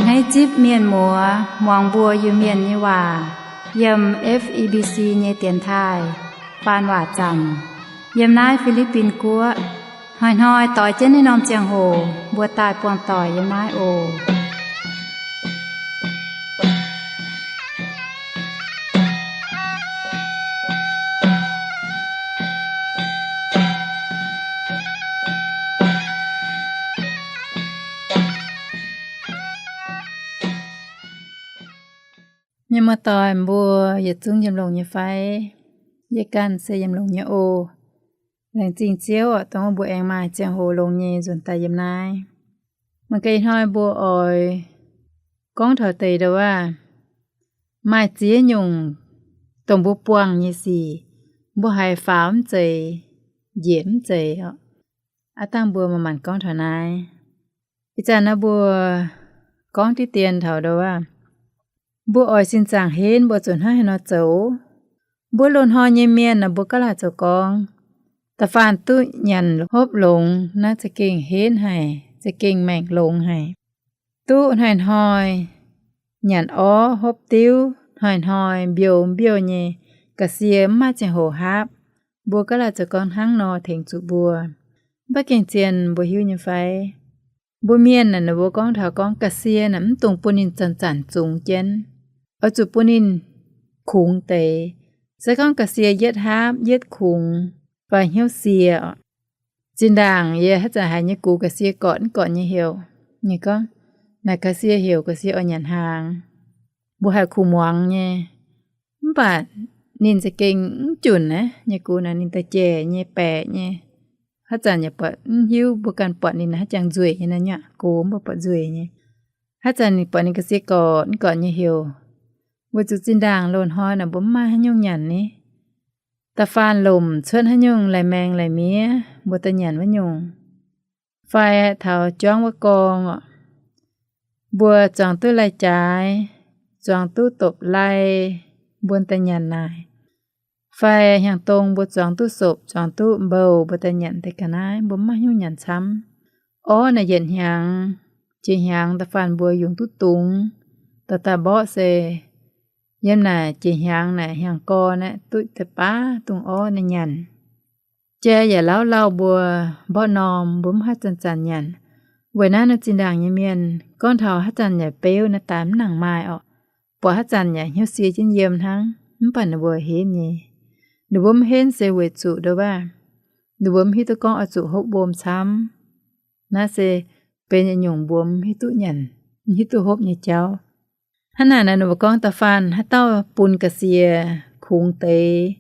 Hneiv zipv mienh muoz muangx mbuo Iu-Mienh nyei waac yiem F E B C nyei dienx taaih faan waac zanc yiem naaiv Fi^li^bin Guoqv. Hnoi-hnoi doix jienv naaiv norm ziangh hoc mbuo daaih buangh doic yiem naaiv oc. Mienh muoz-doic mbuo yietc zungv yiem longx nyei fai? Yie ganh se yiem longx nyei oc. Laengz zingh Ziouv oc, dongh mbuo aengx maaih ziangh hoc longx nyei nzuonx daaih yiem naaiv. Mangc gaax ih hnoi mbuo oix gorngv taux deix ndau wuov, maaih ziex nyungc dongh mbuo buangh nyei sic, mbuo haiz faaux mv zeiz, njiec mv zeiz oc. Aav dangh mbuo manc-manc gorngv taux naaiv. Ih zanc naaiv mbuo gorngv diqv dien taux ndau wuov, mbuo oix sin zaangc henv mbuo zuqc hnangv haaix nor zoux. Mbuo loz-hnoi nyei mienh naaic mbuo gaav laaic zoux gorngv, da'faanh duqv nyanc hopv longx naaiv za'gengh henv haic, za'gengh maengc longx haic. Duqv hnoi-hnoi nyanc orv hopv diuv, hnoi-hnoi mbiouh mbiouh nyei, ga'sie mv maaih ziangh hoc haapv. Mbuo gaav laaic zoux gorngv hnangv nor tengx zuqc mbuo. Mv baac gengh zien mbuo hiuv nyei fai? Mbuo mienh naaic, ninh mbuo gorngv taux gorngv ga'sie naaic mv dungx bun ninh zanc-zanc zungx jienv, oix zuqc bun ninh kungx deix. Se gorngv ga'sie yietv haapv, yietv kungx, fai hnyouv sie oc, zinh ndaangc yie haaix zanc haiz nyei gux ga'sie gortv mv gortv nyei heuc, ninh gorngv, naaic ga'sie heuc ga'sie oix nyanc hnaangx, mbuo haih kuh muangx nyei. Mv baac ninh za'gengh mv junc naaiv nyei gux naaic, ninh da'jaic nyei, baeqc nyei. Haaix zanc yaac buatc mv hiuv, mbuo ganh buatc ninh haaix jangx nzueic nyei naaiv nyaqv, gox mv baac buatc nzueic nyei. Haaix zanc ninh buatc ninh ga'sie gortv mv gortv nyei heuc, weic zuqc zinh ndaangc loz-hnoi naaic mbuo mv maaih haaix nyungc nyanc ni. Da'faanh lomc cuotv haaix nyungc lai-maengx lai-miev mbuo daaih nyanc wuov nyungc. Fai taux juangv wuov gorngv oc, mbuo zuangx duqv lai-jaaix, zuangx duqv dopc lai, mbuo daaih nyanc naaic. Fai hnyangx-dongh mbuo zuangx duqv sopc, zuangx duqv mbouh, mbuo daaih nyanc deix ga'naaiv, mbuo mv maaih haaix nyungc nyanc camv. Orv naaic yietc hnyangx, jiex hnyangx da'faanh mbuo yungz duqv dungz, dauh dauh mborqv se yiem naaic jiex hnyangx naaic hnyangx-gorn aeqv, duqv deix baav dungz orv naaiv nyanc. Jai yaac lauv lauh mbuo mborqv norm, mbuo mv haih zanc-zanc nyanc. Weic naaiv nor zinh ndaangc nyei mienh gorngv taux haaix zanc yaac beuv naaiv daaih mv nangc maaih orqc. Buatc haaix zanc yaac hnyouv sie jienv yiem hnangv, mv baac ninh mbuo henv nyei. Ninh mbuo mv henv se weic zuqc nduov waac, ninh mbuo mv hiuv duqv gorngv oix zuqc hopv wuom camv. Naaiv se benx yietc nyungc mbuo mv hiuv duqv nyanc, mv hiuv duqv hopv nyei jauv. Hnangv naaic nor ninh mbuo gorngv da'faanh haaix dauh bun ga'sie kungx deix,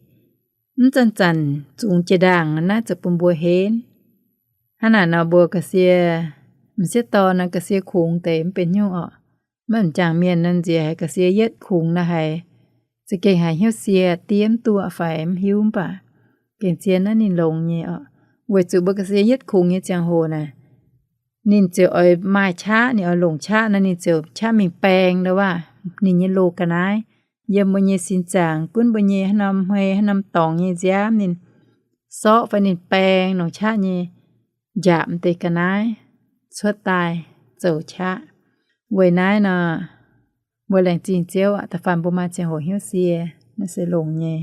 mv zanc-zanc zungx jiex ndaangc, naaiv ziouc bun mbuo henv. Hnangv naaic nor mbuo ga'sie m'sieqv dorn nor ga'sie kungx deix mv benx nyungc orqc. Mv m'jangc mienh nor nziex haiz ga'sie yietv kungx nor haiz za'gengh haiz hnyouv sie diev mv duqv fai mv hiuv, mv baac gengh zien naaiv ninh longx nyei orqc. Weic zuqc mbuo ga'sie yietv kungx nyei ziangh hoc naaic, ninh ziouc oix maaih qaqv, ninh oix longc qaqv nor ninh ziouc qaqv mingh baeng nduov waac ninh nyei loz ga'naaiv. Yiem mbuo nyei sin zaangc gunv mbuo nyei haaix norm hmei haaix norm dorngx nyei nziaamv ninh sorqv fai ninh baeng longc qaqv nyei njaapc deix ga'naaiv cuotv daaih zoux qaqv. Weic naaiv nor mbuo laengz zingh Ziouv aqv, da'faanh mbuo maaih ziangh hoc hnyouv sie, naaiv se longx nyei.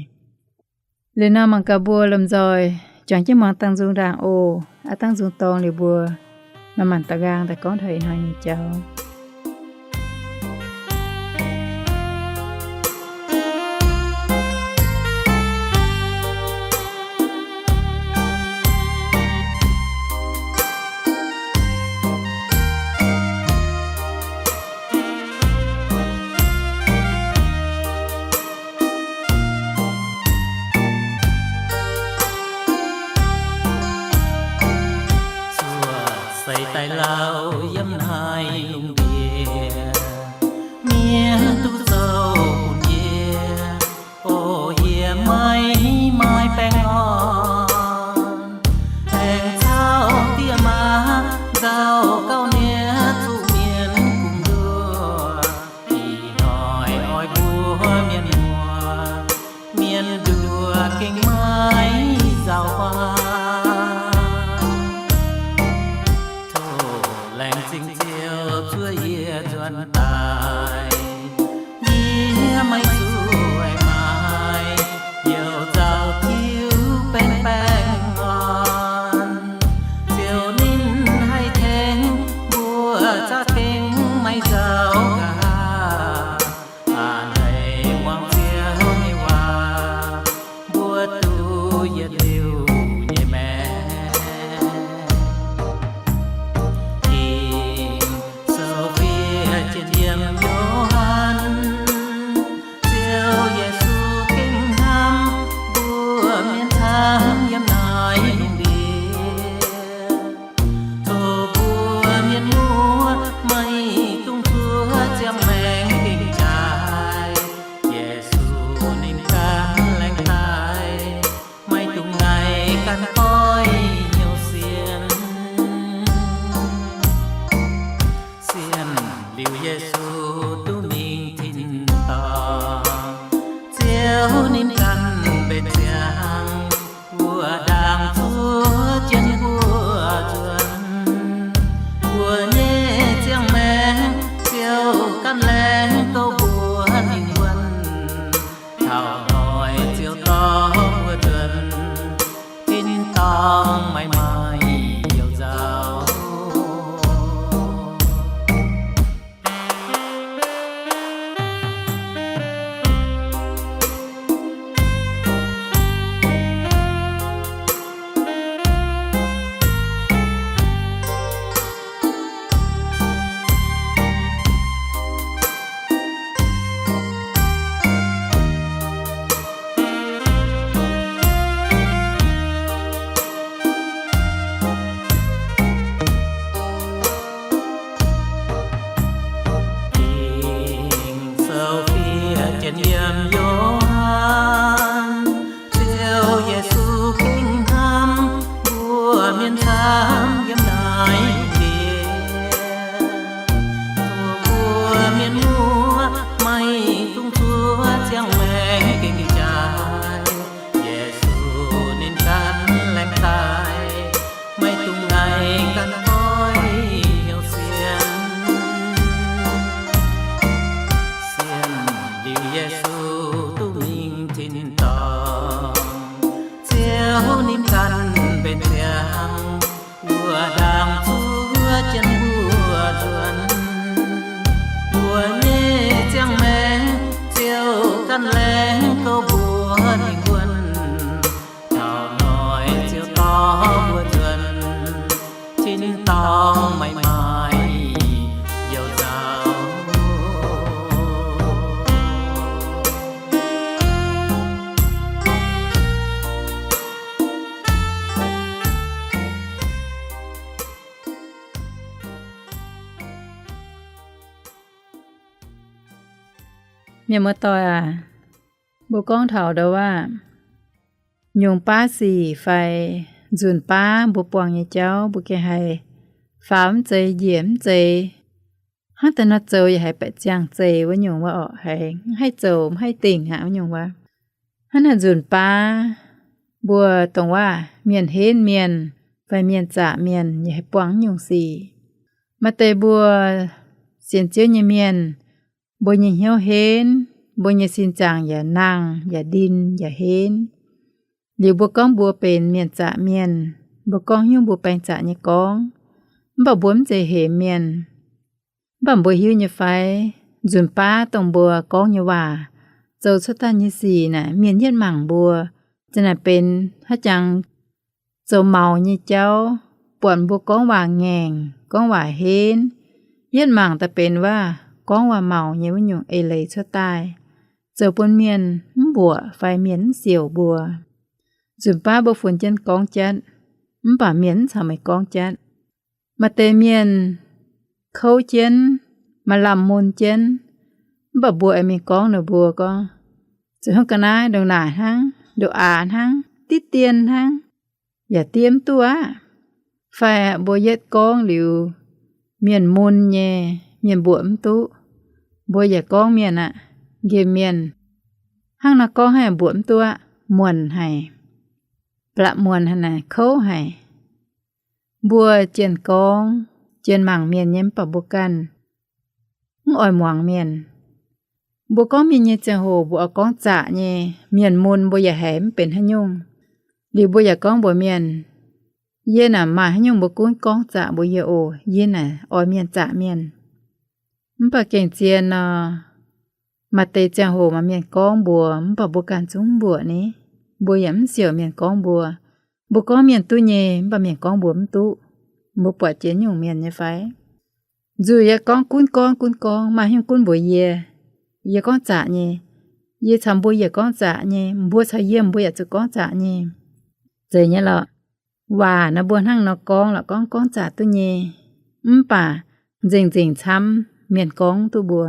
Liuz nor mangc gaax mbuo lomh nzoih juangc jienv muangx dangh nzung ndaangc oc. Aav dangh nzung dorngx liuz mbuo manc-manc daux nqaang daaih gorngv taux ih hnoi nyei jauv. Zuoqc seix daaih lauh yiem naaiv lungh ndiev, mienh duqv zoux bun yie, o, yie maiv maaih baengh orn. Aengx caux diex maa nzauh gauh nie zuqc mienh gux nduov. Ih hnoi oix mbuo mienh muoz, mienh nduov gengh maiv nzauh huaav. Tov nzuonx daaih, yie maiv zuqc maaiz, youc nzauh tiuv baengh baengh orn. Ziouv ninh haih tengx mbuo za'gengh maiv nzauh gaax. A'hneiv muangx Ziouv nyei waac, mbuo duqv yietc liuz nyei maengc. Ging-Sou fiev jienv yiem Yo^han. Ziouv Yesu gengh hnamv mbuo mienh camv yiem naaiv lungh ndiev. Tov mbuo mienh muoz maiv dungx zuov ziangh maengc gengh jaaix. Yesu ninh ganh laengz daaih, maiv dungx ngaih ganh goiv hnyouv sienh. Sienh liuz Yesu duqv mingh tin-dorngh, Ziouv ninh ganh mbenc ziangx wuov ndaangc zuov jienv mbuo nzuonx. Mbuo nyei ziangh maengc Ziouv ganh laengz kouv mbuo lingh wuonh. Taux hnoi Ziouv dorh mbuo nzuonx, tin-dorngh maiv maaih youc nzauh. Ging-Sou fiev jienv yiem Yo^han. Ziouv Yesu gengh hnamv mbuo mienh camv yiem naaiv lungh ndiev. Tov mbuo mienh muoz maiv dungx zuov ziangh maengc gengh jaaix. Yesu ninh ganh laengz daaih, maiv dungx ngaih ganh goiv hnyouv sienh. Sienh liuz Yesu duqv mingh tin-dorngh, Ziouv ninh ganh mbenc ziangx wuov ndaangc zuov jienv mbuo nzuonx. Mbuo nyei ziangh maengc Ziouv ganh laengz kouv mbuo lingh wuonh. Taux hnoi Ziouv dorh mbuo nzuonx, tin-dorngh maiv maaih youc nzauh. Mienh muoz-doic aac, mbuo gorngv taux ndau wuov nyungc baav sic fai nzunc baav mbuo buangh nyei jauv, mbuo gengh haih faaux mv zeiz, njiec mv zeiz. Hnangv deix nor zoux yaac haiz baeqc ziangh zeiz wuov nyungc wuov orqc, haiz mv haih zoux mv haih dingc aqv wuov nyungc wuov. Hnangv naaic nzunc baav mbuo dongh wuov mienh henv mienh fai mienh zaqc mienh yaac haih buangh nyungc sic. Maaih deix mbuo sienx Ziouv nyei mienh, mbuo nyei hnyouv henv, mbuo nyei sin zaangc yaac nangh yaac ndin yaac henv. Liuz mbuo gorngv mbuo benx mienh zaqc mienh, mbuo gorngv hnyouv mbuo baeng zaqc nyei gorngv, mv baac mbuo mv zeiz hemx mienh. Mv baac mbuo hiuv nyei fai, nzunc baav dongh mbuo gorngv nyei waac, zoux cuotv daaih nyei sic naaic, mienh yietv mangc mbuo, za'naaic benx haaix jangx zoux maux nyei jauv, buatc mbuo gorngv waac ngaengc, gorngv waac henv, yietv mangc daaih benx waac gorngv waac maux nyei wuov nyungc eix leiz cuotv daaih, zoux bun mienh mv mbuoqc fai mienh mv siouc mbuo. Nzunc baav mbuo funx jienv gorngv jatv, mv baac mienh mv caux meih gorngv jatv. Maaih deix mienh kouv jienv, maaih lamh mun jienv, mv baac mbuo aengx mingh gorngv ninh mbuo gorngv, zuqc hnangv ga'naaiv ndongc naaic hnangv, ndongc aax hnangv, diqv dien hnangv, yaac diev mv duqv aqv. Fai mbuo yietv gorngv liuz, mienh mun nyei, mienh mbuoqc mv duqv, mbuo yaac gorngv mienh aqv, nqemh mienh. Hnangv nor gorngv haic, mbuoqc mv duqv aqv, muonc haic, blatc muonc haic naaic, kouv haic. Mbuo jienh gorngv, jienh mangc mienh nyei mv baac mbuo ganh mv oix muangx mienh. Mbuo gorngv mienh nyei ziangh hoc mbuo oix gorngv zaqc nyei, mienh mun mbuo yaac haiz mv benx haaix nyungc. Liuz mbuo yaac gorngv mbuox mienh, yie naaic maaih haaix nyungc mbuo gunv gorngv zaqc mbuox yie oc, yie naaic oix mienh zaqc mienh. Mv baac gengh zien nor, maaih deix ziangh hoc maaih mienh gorngv mbuox, mv baac mbuo ganh zungv mv mbuoqc ni. Mbuo yaac mv siouc mienh gorngv mbuo. Mbuo gorngv mienh duqv nyei, mv baac mienh gorngv mbuo mv duqv. Mbuo buatc jiex nyungc mienh nyei fai? Nzuih yie gorngv gunv gorngv gunv gorngv, maaih haaix nyungc gunv mbuox yie, yie gorngv zaqc nyei. Yie caux mbuo yaac gorngv zaqc nyei, mbuo caux yie mbuo yaac zuqc gorngv zaqc nyei. Zeiz nyei lorqc. Waac naaiv mbuo hnangv nor gorngv lorqc, gorngv gorngv zaqc duqv nyei. Mv baac nzengc nzengc camv mienh gorngv duqv mbuo.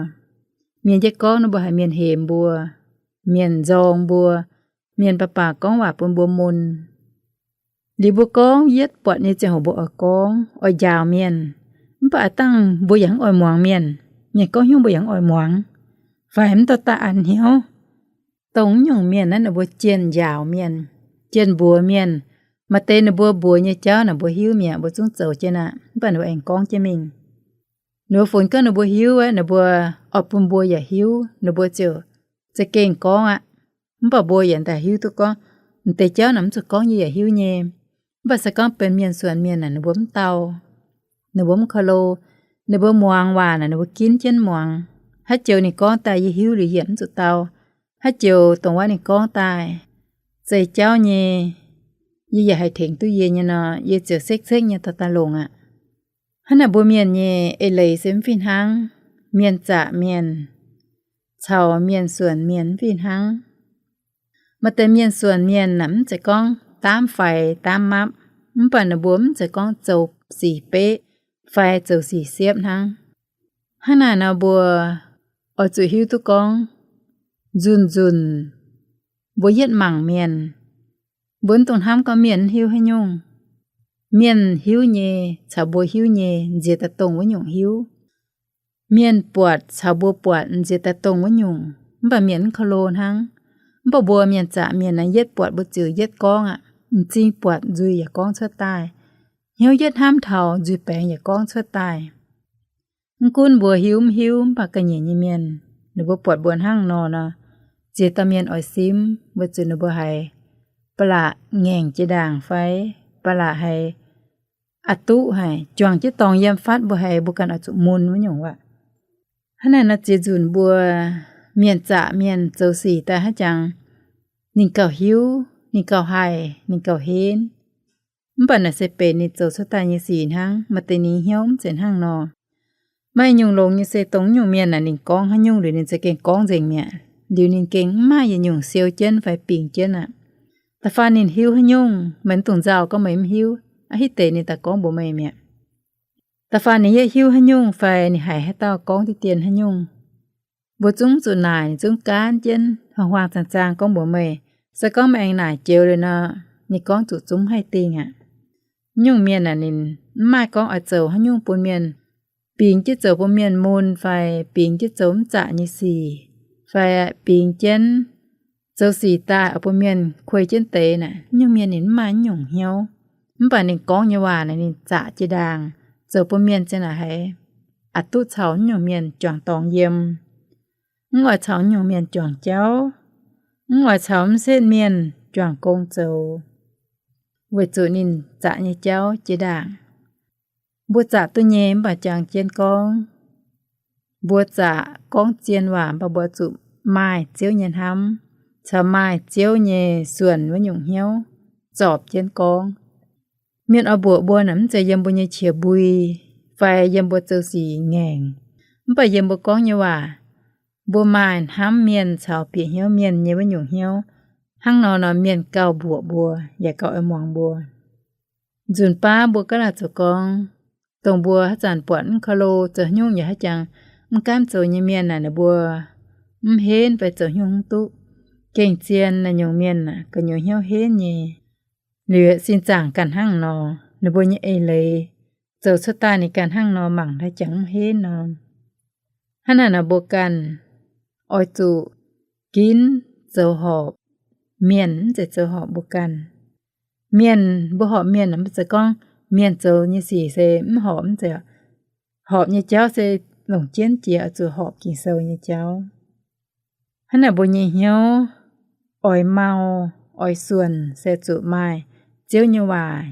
Mienh jienv gorngv nor mbuo haiz mienh hemx mbuo, mienh nzorng mbuo, mienh baac baac gorngv waac bun mbuo mun. Liuz mbuo gorngv yietv buatc nyei ziangh hoc mbuo oix gorngv, oix njaaux mienh. Mv baac aav dangh mbuo yaac mv oix muangx mienh. Mienh gorngv hnyouv mbuo yaac mv oix muangx. Fai mv dorh daaih a'hnyouv. Dongh nyungc mienh naaiv ninh mbuo jienh njaaux mienh, jienh mbuox mienh. Maaih deix ninh mbuo mbuox nyei jauv naaic mbuo hiuv mi'aqv, mbuo zungv zoux jienv aqv, mv baac ninh mbuo aengx gorngv jienv mingh. Ninh mbuo funx gaax ninh mbuo hiuv aqv, ninh mbuo oix bun mbuo yaac hiuv, ninh mbuo ziouc za'gengh gorngv aqv. Mv baac mbuo yaac daaih hiuv duqv gorngv, m'deix jauv naaic mv zuqc gorngv yie yaac hiuv nyei. Mv baac se gorngv benx mienh suonc mienh naaic ninh mbuo mv dau, ninh mbuo mv ko lo, ninh mbuo muangx waac naaic ninh mbuo ginv jienv muangx. Haaix joux ninh gorngv daaih yie hiuv liuz yie mv zuqc dau. Haaix joux dongh wuov ninh gorngv daaih zeiz jauv nyei, yie yaac haih tengx duqv yie nyei nor, yie ziouc sekv-sekv nyei dorh daaih longc aqv. Hnangv naaic mbuo mienh nyei eix leiz se mv fih hnangv. Mienh zaqc mienh caux mienh suonc mienh mv fih hnangv. Maaih deix mienh suonc mienh naaic mv zeiz gorngv daamv faix daamv mapv, mv baac ninh mbuo mv zeiz gorngv zoux sic beqv fai zoux sic siepv hnangv. Hnangv naaic nor mbuo oix zuqc hiuv duqv gorngv, nzunc-nzunc mbuo yietv mangc mienh, mbuo mv dungx hnamv gorngv mienh mv hiuv haaix nyungc. Mienh hiuv nyei caux mbuo hiuv nyei nziex daaih dongh wuov nyungc hiuv. Mienh buatc caux mbuo buatc nziex daaih dongh wuov nyungc, mv baac mienh mv ko lo hnangv. Mv baac mbuo mienh zaqc mienh naaiv yietv buatc mbuo ziouc yietv gorngv aqv. M'zing buatc nzuih yaac gorngv cuotv daaih. Hnyouv yietv hnamv taux nzuih baengx yaac gorngv cuotv daaih. Mv gunv mbuo hiuv mv hiuv, mv baac ga'nyiec nyei mienh, ninh mbuo buatc mbuo hnangv nor nor, ziex dauh mienh oix simv, weic zuqc ninh mbuo haiz ba'laqc ngaengc jiex ndaangc fai ba'laqc haiz a'duqv haic, juangc jienv dorngx yiem fatv mbuo haiz mbuo ganh oix zuqc mun wuov nyungc aqv. Hnangv naaic nor ziex nzunc mbuo mienh zaqc mienh zoux sic daaih haaix jangx, ninh gauh hiuv, ninh gauh haih, ninh gauh henv. Mv baac naaic se benx ninh zoux cuotv daaih nyei sic hnangv, maaih deix ninh hnyouv mv zeiz hnangv nor. Maaih nyungc longx nyei se dongh nyungc mienh naaic ninh gorngv haaix nyungc liuz ninh za'gengh gorngv nzengc mi'aqv. Liuz ninh gengh mv maaih yietc nyungc siou jienv fai bingx jienv aqv. Da'faanh ninh hiuv haaix nyungc, meih mv dungx nzauh gorngv meih mv hiuv. A'hneiv deix ninh daaih gorngv mbuox meih mi'aqv. Da'faanh ninh yietv hiuv haaix nyungc fai ninh haiz haaix dauh gorngv diqv dien haaix nyungc, mbuo zungv zuqc naaic, ninh zungv gaanv jienv huaang-huaang zaang-zaang gorngv mbuox meih. Se gorngv meih aengx naaic joux liuz nor, ninh gorngv zuqc zungv mv haih dingh aqv. Nyungc mienh aah, ninh mv maaih gorngv oix zoux haaix nyungc bun mienh, bingx jienv zoux bun mienh mun fai bingx jienv zoux mv zaqc nyei sic, fai bingx jienv zoux sic daaih oix bun mienh kuei jienv deix naaic, nyungc mienh ninh mv maaih nyungc hnyouv. Mv baac ninh gorngv nyei waac naaic ninh zaqc jiex ndaangc, zoux bun mienh ziang naaic haiz aqc duqv caux nyungc mienh juangc dorngx yiem. Mv oix caux nyungc mienh juangc jauv, mv oix caux mv setv mienh juangc gong zoux, weic zuqc ninh zaqc nyei jauv jiex ndaangc. Mbuo zaqc duqv nyei mv baac jangx jienv gorngv. Mbuo zaqc gorngv zien waac mv baac mbuo zuqc maaih Ziouv nyei hnamv, caux maaih Ziouv nyei suonc wuov nyungc hnyouv zorpc jienv gorngv. Mienh oix mbuoqc mbuo naaic mv zeiz yiem mbuo nyei qiex mbui fai yiem mbuo zoux sic ngaengc, mv baac yiem mbuo gorngv nyei waac. Mbuo maaih hnamv mienh caux bieqc hnyouv mienh nyei wuov nyungc hnyouv. Hnangv nor nor mienh gauh mbuoqc mbuo, yaac gauh oix muangx mbuo. Nzunc baav mbuo gaav laah zoux gorngv, dongh mbuo haaix zanc buatc mv ko lo zoux haaix nyungc yaac haaix jangx mv gaamv zoux nyei mienh naaic, ninh mbuo mv henv fai zoux haaix nyungc mv duqv. Gengh zien naaic nyungc mienh aah, gu'nyuoz hnyouv henv nyei. Liuz sin zaangc ganh hnangv nor, ninh mbuo nyei eix leiz zoux cuotv daaih ninh ganh hnangv nor, mangc haaix jangx mv henv nor. Hnangv naaic nor mbuo ganh oix zuqc ginv zoux horpc. Mienh mv zeiz zoux horpc mbuo ganh. Mienh, mbuo horpc mienh mv zeiz gorngv mienh zoux nyei sic se mv horpc, mv zeiz. Horpc nyei jauv se longc jienv jiex oix zuqc horpc Ging-Sou nyei jauv. Hnangv naaic mbuo nyei hnyouv oix mau, oix suonc se zuqc maaih Ziouv nyei waac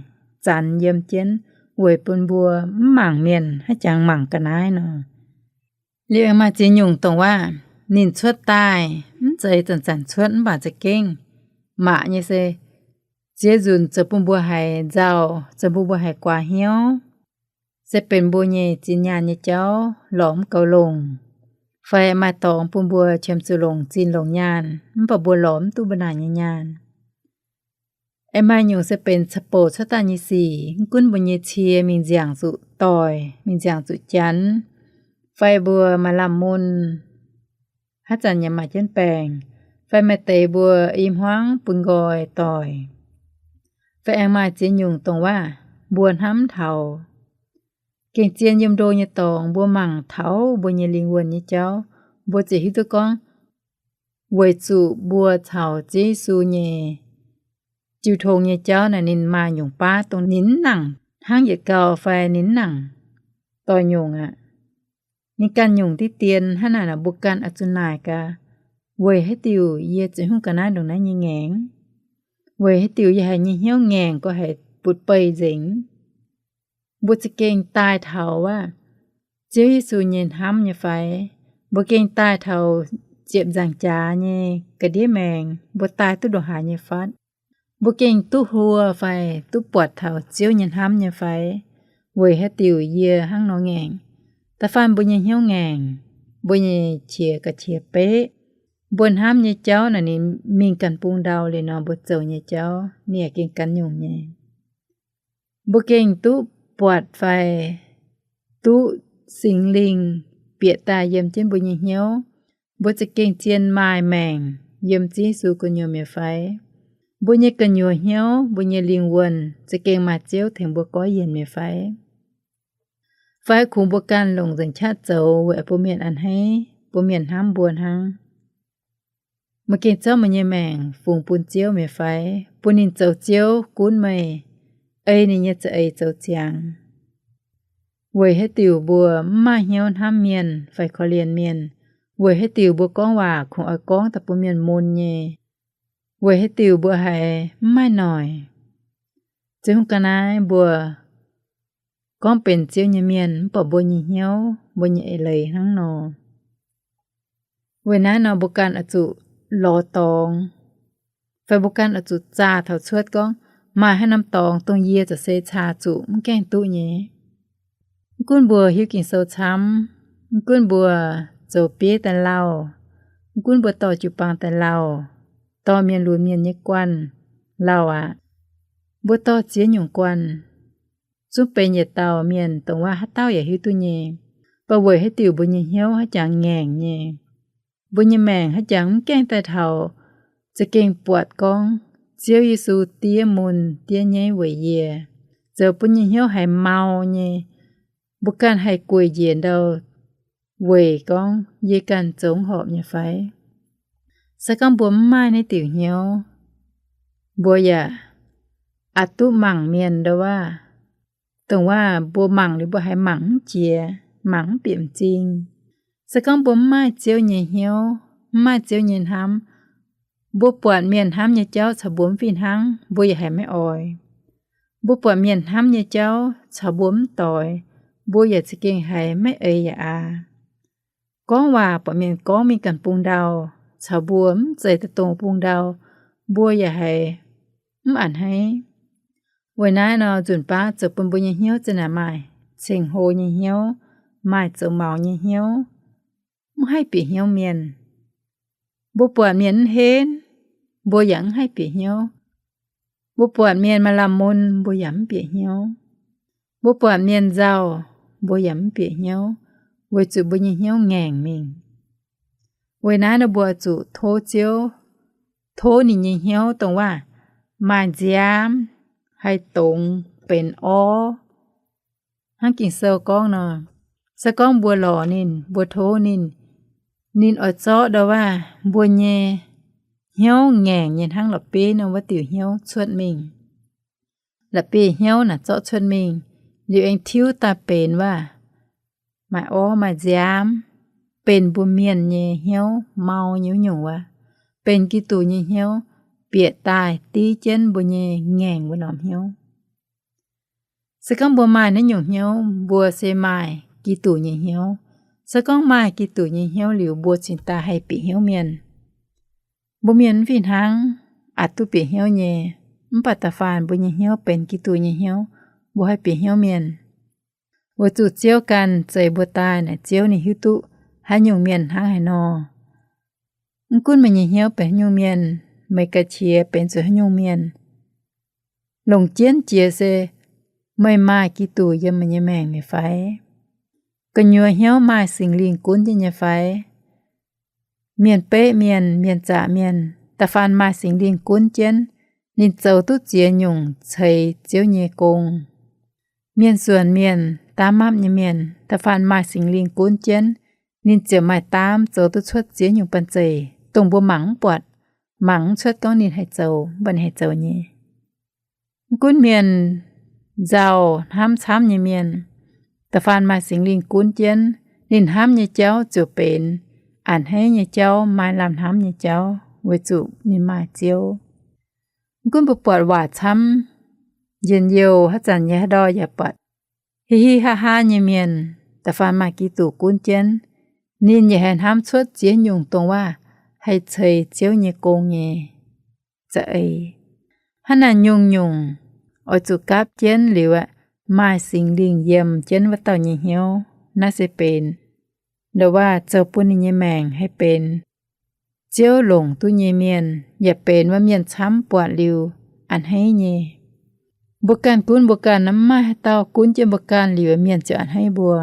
zanx yiem jienv weic bun mbuo mv mangc mienh haaix jangx mangc ga'naaiv nor. Liuz aengx maaih ziex nyungc dongh waac ninh cuotv daaih mv zeiz zanc-zanc cuotv mv baac za'gengh maac nyei se ziex nzunc zoux bun mbuo haiz nzauh, zoux bun mbuo haiz guaax hnyouv, se benx mbuo nyei zinh nyaanh nyei jauv lorz mv goux longc, fai maaih dorngx bun mbuo qiemx zuqc longc zinh longc nyaanh mv baac mbuo lorz mv duqv mbuo naaic nyei nyaanh. Aengx maaih nyungc se benx ca'bouc cuotv daaih nyei sic, mv gunv mbuo nyei cie mingh nziangc zuqc doic, mingh nziangc zuqc janx, fai mbuo maaih lamh mun, haaix zanc yaac maaih jienv baengc, fai maaih deix mbuo i hmuangv bun nqoi doic, fai aengx maaih ziex nyungc dongh waac mbuo hnamv taux gengh zien yiem ndo nyei dorngx, mbuo mangc taux mbuo nyei lingh wuonh nyei jauv, mbuo ziouc hiuv duqv gorngv weic zuqc mbuo caux Ziouv Yesu nyei jiu tong nyei jauv naaic ninh maaih nyungc baav dongh ninh mv nangc hnangv yietc gau fai ninh mv nangc doix nyungc aqv. Ninh ganh nyungc diqv dien hnangv naaic nor mbuo ganh oix zuqc naaic gaax, weic haaix diuc yie ziouc hungh ga'naaiv ndongc naaiv nyei ngaengc? Weic haaix diuc yie haiz nyei hnyouv ngaengc, gorngv haiz butv-beih nzengc? Mbuo za'gengh daaih taux aqv Ziouv Yesu nyei hnamv nyei fai? Mbuo gengh daaih taux ziepc nzaangc jaax nyei ga'ndiev maengc, mbuo daaih duqv ndongc haaix nyei fatv? Mbuo gengh duqv hluo fai duqv buatc taux Ziouv nyei hnamv nyei fai? Weic haaix diuc yie hnangv nor ngaengc? Da'faanh mbuo nyei hnyouv ngaengc, mbuo nyei qiex ga'qiex beqv, mbuo hnamv nyei jauv naaic ninh mingh ganh bung ndau liuz nor, mbuo zoux nyei jauv ninh yaac gengh ganh nyungc nyei. Mbuo gengh duqv buatc fai duqv Singx Lingh bieqc daaih yiem jienv mbuo nyei hnyouv, mbuo za'gengh zien maaih maengc yiem Ziouv Yesu gu'nyuoz mi'aqv fai? Mbuo nyei gu'nyuoz hnyouv, mbuo nyei lingh wuonh za'gengh maaih Ziouv tengx mbuo goiv yienc mi'aqv fai? Fai kungx mbuo ganh longc nzengc qaqv zoux weic bun mienh a'hneiv, bun mienh hnamv mbuo hnangv? Meih gengh zorqv meih nyei maengc fungx bun Ziouv mi'aqv fai? Bun ninh zoux Ziouv gunv meih, ei ninh nyei za'eix zoux ziangx. Weic haaix diuc mbuo mv maaih hnyouv hnamv mienh fai korv-lienh mienh? Weic haaix diuc mbuo gorngv waac kungx oix gorngv daaih bun mienh mun nyei? Weic haaix diuc mbuo haiz mv maaih noic? Ziouv hungh ga'naaiv mbuo gorngv benx Ziouv nyei mienh, mv baac mbuo nyei hnyouv, mbuo nyei eix leiz hnangv nor. Weic naaiv nor mbuo ganh oix zuqc lorz dorngx, fai mbuo ganh oix zuqc zaah taux cuotv gorngv, maaih haaix norm dorngx dongh yie za'gengh caa zuqc mv gaengh duqv nyei. Mv gunv mbuo hiuv Ging-Sou camv, mv gunv mbuo zoux bieiv daaih lauh, mv gunv mbuo dorh jiu-baang daaih lauh, dorh mienh lunx mienh nyei guanh lauh aqv, mbuo dorh ziex nyungc guanh, zungv benx yietc dauh mienh, dongh waac haaix dauh yaac hiuv duqv nyei. Mv baac weic haaix diuc mbuo nyei hnyouv haaix jangx ngaengc nyei, mbuo nyei maengc haaix jangx mv gaengh daaih taux za'gengh buatc gorngv Ziouv Yesu diev mun diev nyeiv weic yie, zoux bun nyei hnyouv haiz mau nyei, mbuo ganh haih gueic njiec ndau weic gorngv yie ganh zoux mv horpc nyei fai? Se gorngv mbuo mv maaih naaiv diuc hnyouv, mbuo yaac aqc duqv mangc mienh ndau waac, dongh waac mbuo mangc liuz mbuo haiz mangc mv jiex, mangc mv bieqc m'zing. Se gorngv mbuo mv maaih Ziouv nyei hnyouv, mv maaih Ziouv nyei hnamv, mbuo buatc mienh hnamv nyei jauv caux mbuo mv fih hnangv, mbuo yaac haiz maiv oix. Mbuo buatc mienh hnamv nyei jauv caux mbuo mv doix, mbuo yaac za'gengh haiz maiv eix yaac aav. Gorngv waac buatc mienh gorngv mingh ganh bung ndau caux mbuo mv zeiz daaih dongh bung ndau, mbuo yaac haiz mv a'hneiv. Weic naaiv nor nzunc baav zoux bun mbuo nyei hnyouv za'naaic maaih ceng-hlo nyei hnyouv, maaih zoux maux nyei hnyouv, mv haih bieqc hnyouv mienh. Mbuo buatc mienh mv henv, mbuo yaac mv haih bieqc hnyouv. Mbuo buatc mienh maaih lamh mun, mbuo yaac mv bieqc hnyouv. Mbuo buatc mienh nzauh, mbuo yaac mv bieqc hnyouv, weic zuqc mbuo nyei hnyouv ngaengc mingh. Weic naaiv nor mbuo zuqc tov Ziouv, tov ninh nyei hnyouv dongh waac maaih nziaamv, haih dongz benx orv. Hnangv Ging-Sou gorngv nor, se gorngv mbuo lorz ninh, mbuo tov ninh, ninh oix zorqv ndau waac mbuo nyei hnyouv ngaengc nyei hnangv la'bieiv norm wuov diuc hnyouv cuotv mingh. La'bieiv hnyouv naaic zorqv cuotv mingh, liuz aengx tiuv daaih benx waac maaih orv maaih nziaamv, benx mbuo mienh nyei hnyouv mau nyei wuov nyungc wuov. Benx Giduc nyei hnyouv bieqc daaih div jienv mbuo nyei ngaengc wuov norm hnyouv. Se gorngv mbuo maaih naaiv nyungc hnyouv, mbuo se maaih Giduc nyei hnyouv. Se gorngv maaih Giduc nyei hnyouv liuz, mbuo cingx daaih haih bieqc hnyouv mienh. Mbuo mienh mv fih hnangv, aqc duqv bieqc hnyouv nyei. Mv baac da'faanh mbuo nyei hnyouv benx Giduc nyei hnyouv, mbuo haih bieqc hnyouv mienh. Weic zuqc Ziouv ganh zeix mbuo daaih naaic, Ziouv ninh hiuv duqv haaix nyungc mienh hnangv haaix nor. Mv gunv meih nyei hnyouv benx haaix nyungc mienh, meih ganh qiex benx zuqc haaix nyungc mienh, longc jienv jiex se meih maaih Giduc yiem meih nyei maengc nyei fai? Gu'nyuoz hnyouv maaih Singx Lingh gunv jienv nyei fai? Mienh beqv mienh, mienh zaqc mienh, da'faanh maaih Singx Lingh gunv jienv, ninh zoux duqv ziex nyungc ceix Ziouv nyei gong. Mienh suonc mienh, daav mapv nyei mienh, da'faanh maaih Singx Lingh gunv jienv, ninh ziouc maaih daamv zoux duqv cuotv ziex nyungc banh zeic, dongh mbuo mangc mv buatc, mangc mv cuotv gorngv ninh haih zoux, mv baac ninh haih zoux nyei. Mv gunv mienh nzauh hnamv camv nyei mienh, da'faanh maaih Singx Lingh gunv jienv, ninh hnamv nyei jauv ziouc benx a'hneiv nyei jauv, maaih lamh hnamv nyei jauv, weic zuqc ninh maaih Ziouv. Mv gunv mbuo buatc waac camv, njien-youh haaix zanc nyei haaix ndau yaac buatc hih hih haa haa nyei mienh, da'faanh maaih Giduc gunv jienv, ninh yaac haih hnamv cuotv ziex nyungc dongh waac haih ceix Ziouv nyei gong nyei za'eix. Hnangv naaic nyungc-nyungc oix zuqc gapv jienv liuz aqv, maaih Singx Lingh yiem jienv wuov dauh nyei hnyouv. Naaiv se benx ndongc waac zoux bun ninh nyei maengc haih benx Ziouv longc duqv nyei mienh, yaac benx wuov mienh camv buatc liuz a'hneiv nyei. Mbuo ganh gunv mbuo ganh nor, mv maaih haaix dauh gunv jienv mbuo ganh liuz mienh ziouc a'hneiv mbuo.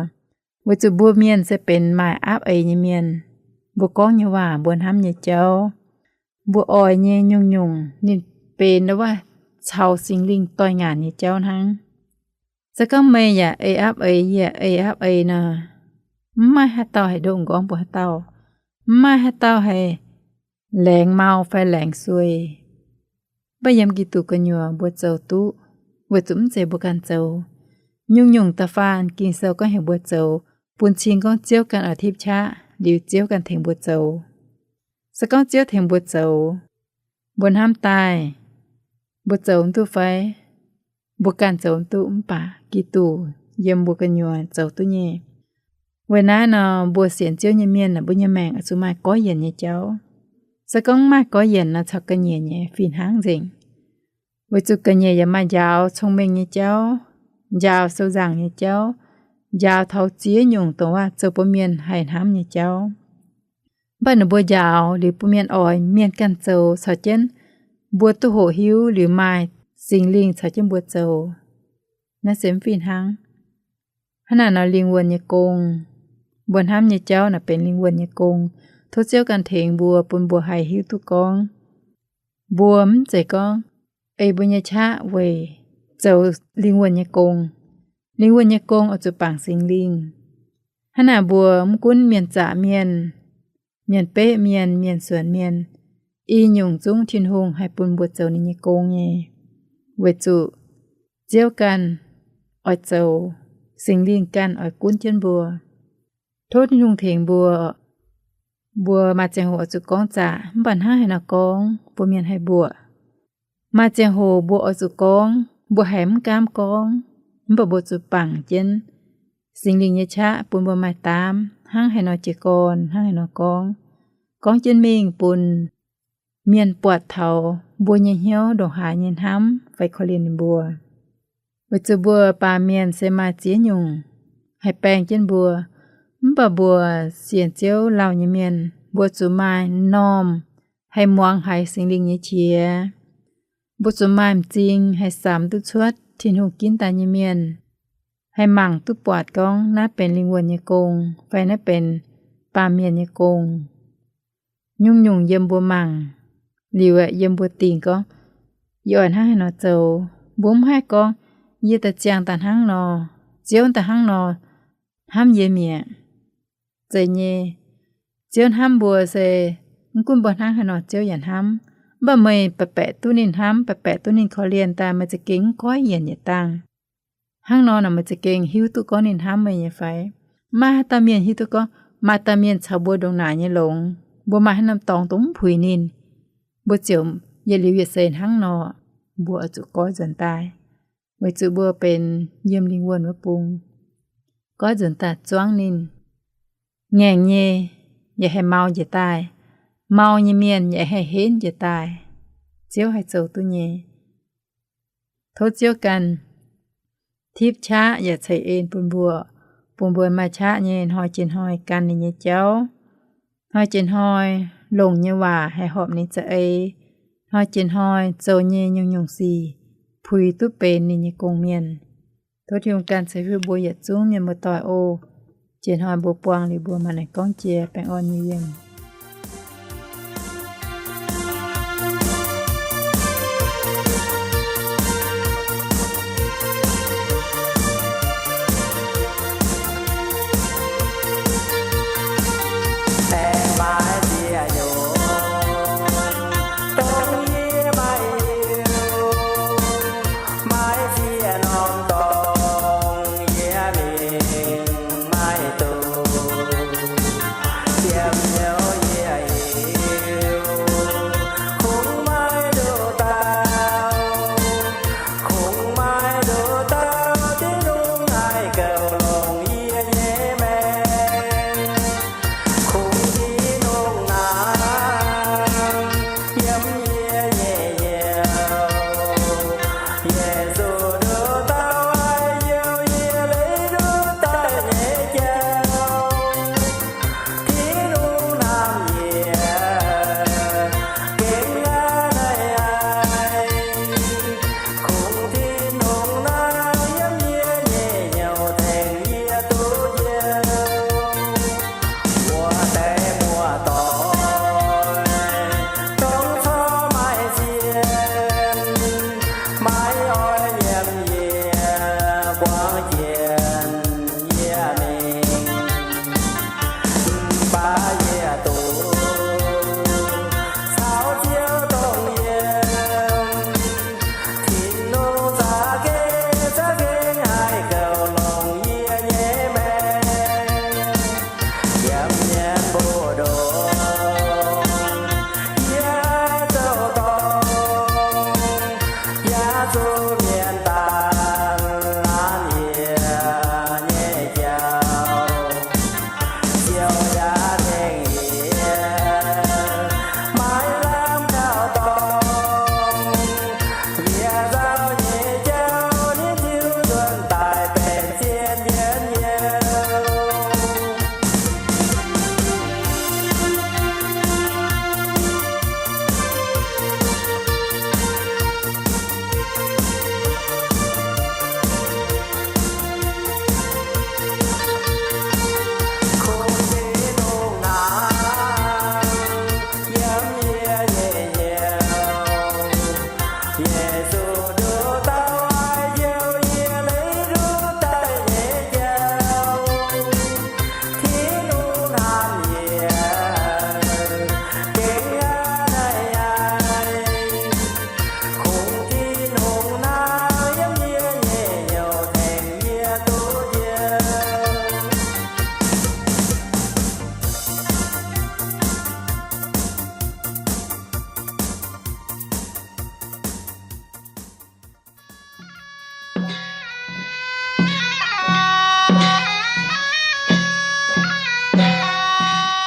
Weic zuqc mbuo mienh se benx maaih aapv eix nyei mienh. Mbuo gorngv nyei waac, mbuo hnamv nyei jauv, mbuo oix nyei nyungc-nyungc ninh benx ndongc waac caux Singx Lingh doix-ngaanc nyei jauv hnangv. Se gorngv meih yaac ei aapv eix, yie yaac ei aapv eix nor, mv maaih haaix dauh haih ndoh m'nqorngv mbuo haaix dauh. Mv maaih haaix dauh haih laengz mau fai laengz suei. Mv baac yiem Giduc gu'nyuoz mbuo zoux duqv, weic zuqc mv zeiz mbuo ganh zoux. Nyungc-nyungc da'faanh Ging-Sou gorngv heuc mbuo zoux, bun cing gorngv Ziouv ganh oix tipv qaqv, liuz Ziouv ganh tengx mbuo zoux. Se gorngv Ziouv tengx mbuo zoux, mbuo hnamv daaih, mbuo zoux mv duqv fai? Mbuo ganh zoux mv duqv, mv baac Giduc yiem mbuo gu'nyuoz zoux duqv nyei. Weic naaiv nor, mbuo sienx Ziouv nyei mienh, mbuo nyei maengc oix zuqc maaih goiv yienc nyei jauv. Se gorngv mv maaih goiv yienc nor, caux ga'nyiec nyei fih hnangv nzengc. Weic zuqc ga'nyiec yaac maaih njaaux cong-mengh nyei jauv, njaaux sou nzangc nyei jauv, njaaux taux ziex nyungc dongh waac zoux bun mienh haih hnamv nyei jauv. Mv baac ninh mbuo njaaux liuz bun mienh oix, mienh ganh zoux caux jienv, mbuo duqv hoqc hiuv liuz maaih Singx Lingh caux jienv mbuo zoux, naaiv se mv fih hnangv. Hnangv naaic nor, lingh wuonh nyei gong, mbuo hnamv nyei jauv naaic benx lingh wuonh nyei gong. Tov Ziouv ganh tengx mbuo, bun mbuo haih hiuv duqv gorngv mbuo mv zeiz gorngv ei mbuo nyei qaqv weic zoux lingh wuonh nyei gong. Lingh wuonh nyei gong oix zuqc bangc Singx Lingh. Hnangv naaic mbuo mv gunv mienh zaqc mienh, mienh beqv mienh, mienh suonc mienh, i nyungc zungv Tin-Hungh haih bun mbuo zoux ninh nyei gong nyei, weic zuqc Ziouv ganh oix zoux, Singx Lingh ganh oix gunv jienv mbuo. Tov Tin-Hungh tengx mbuo. Mbuo maaih ziangh hoc oix zuqc gorngv zaqc, mv baac hnangv haaix nor gorngv mbuo mienh haih mbuoqc. Maaih ziangh hoc mbuo oix zuqc gorngv, mbuo haiz mv gaamv gorngv, mv baac mbuo zuqc bangc jienv Singx Lingh nyei qaqv bun mbuo maaih daamv hnangv haaix nor jiez gorn, hnangv haaix nor gorngv, gorngv jienv mingh bun mienh buatc taux mbuo nyei hnyouv ndongc haaix nyei hnamv fai korv-lienh ninh mbuo. Weic zuqc mbuo baamh mienh se maaih ziex nyungc haih baeng jienv mbuo. Mv baac mbuo sienx Ziouv lauh nyei mienh, mbuo zuqc maaih m'normh haih muangx haiz Singx Lingh nyei qiex. Mbuo zuqc maaih m'zing haih samx duqv cuotv Tin-Hungh ginv daaih nyei mienh, haih mangc duqv buatc gorngv naaiv benx lingh wuonh nyei gong fai naaiv benx baamh mienh nyei gong. Nyungc-nyungc yiem mbuo mangc liuz, yiem mbuo dingc gorngv, yie oix hnangv haaix nor zoux. Mbuo mv haih gorngv, yie daaih ziangh daaih hnangv nor, Ziouv daaih hnangv nor hnamv yie mi'aqv. Zeiz nyei. Ziouv hnamv mbuo se mv gunv mbuo hnangv haaix nor Ziouv yaac hnamv. Mv baac meih baeqc baeqc duqv ninh hnamv, baeqc baeqc duqv ninh korv-lienh daaih, meih za'gengh mv goiv yienc nyei dangh. Hnangv nor naaic meih za'gengh hiuv duqv gorngv ninh hnamv meih nyei fai? Maaih haaix dauh mienh hiuv duqv gorngv maaih dauh mienh caux mbuo ndongc naaic nyei longx, mbuo maaih haaix norm dorngx dongh mv puix ninh, mbuo ziouc yietc liuz yietc seix hnangv nor, mbuo oix zuqc goiv nzuonx daaih, weic zuqc mbuo benx yiem lingh wuonh wuov bung. Goiv nzuonx daaih zuangv ninh. Ngaengc nyei yaac haih mau njiec daaih, mau nyei mienh yaac haih henv njiec daaih. Ziouv haih zoux duqv nyei. Tov Ziouv ganh tipv qaqv yaac ceix en bun mbuo, bun mbuo maaih qaqv nyei hnoi jiex hnoi gan ninh nyei jauv. Hnoi jiex hnoi longc nyei waac haih horpc ninh za'eix. Hnoi jiex hnoi zoux nyei nyungc-nyungc sic puix duqv benx ninh nyei gong-mienh. Tov Tin-Hungh ganh ceix fuqv mbuo yietc zungv mienh muoz-doic oc. Jiex hnoi mbuo buangh liuz mbuo maaih naaic gorngv jiex baengh orn nyei yiem.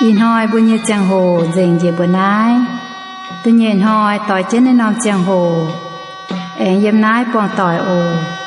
Ih hnoi mbuo nyei ziangh hoc nzengc njiec mbuo naaiv. Da'nyeic hnoi doix jienv naaiv norm ziangh hoc aengx yiem naaiv buangh doic oc.